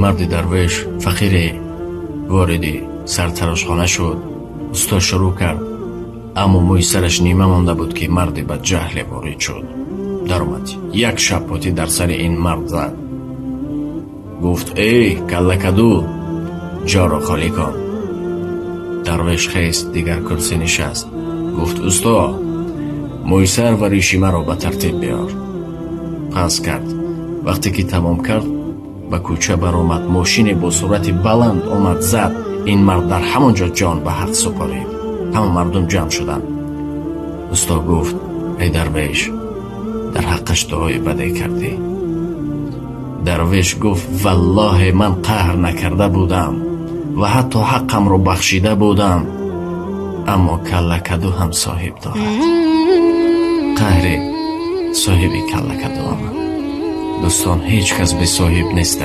Марди дарвеш, фақире вориди сартарошхона шуд. Усто шурӯъ кард, аммо мӯи сараш нима монда буд, ки марди бадҷаҳле ворид шуд. Даромад, як шапотӣ дар сари ин мард зад. Гуфт: «Эй каллакаду, ҷоро холӣ кун!» Дарвеш хест, дигар курсӣ нишаст. Гуфт: «Усто, мӯи сар ва риши маро ба тартиб биёр!» Пас кард. Вақте ки тамом кард, ба кӯча баромад. Мошине бо суръати баланд омад, зад. Ин мард дар ҳамон ҷо ҷон ба ҳақ супорид. Ҳама мардум ҷамъ шуданд. Усто гуфт: «Эй дарвеш, дар ҳаққаш дуои баде кардӣ». Дарвеш гуфт: «Валлоҳе, ман қаҳр накарда будам ва ҳатто ҳаққамро бахшида будам, аммо каллакаду ҳам соҳиб дорад». Қаҳри соҳиби каллакаду омад. Дӯстон, ҳеҷ кас бесоҳиб нест.